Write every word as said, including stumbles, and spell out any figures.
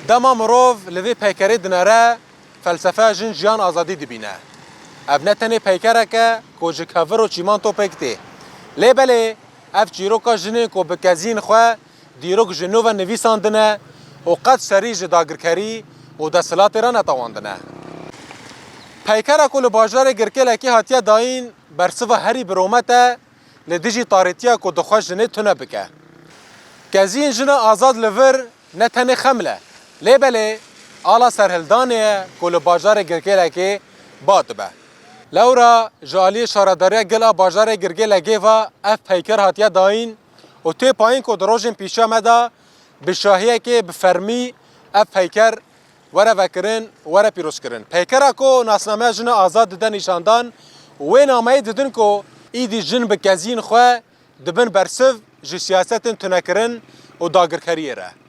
Dema mirov li vê peykerê dinere, felsefe jin jiyan azadî dibîne. Ev ne tenê peykerek e ku ji kevir û çîmanto pêk tê. Lê belê ev çîroka jinê ku bi keziyên xwe dîrok ji nû ve nivîsandine û qet serî ji dagirkerî û desthilatê re netewandine. Peykera ku li bajarê Girkêlekê hatiye dayîn bersiva herî biromet e li dijî tarîtiya ku dixwe jinê tune bike. Keziyên jina azad li vir ne tenê Xeml e, lê belê ala serhildanê ye ku li bajarê Girkêlekê ba dibe. Lewra ji aliyê Şaredariya Gel a bajarê Girkêlekê ve ev peyker hatiye dayîn û tê payîn ku di rojên pêşiya me de bi şahiyekê bi fermî ev peyker were vekirin, were pîrozkirin. Peykera ku nasnameya jina azad dide nîşandan, wê nameyê didin ku îdî jin bi keziyên xwe dibin bersiv ji siyasetên tunekirin û dagirkeriyê re.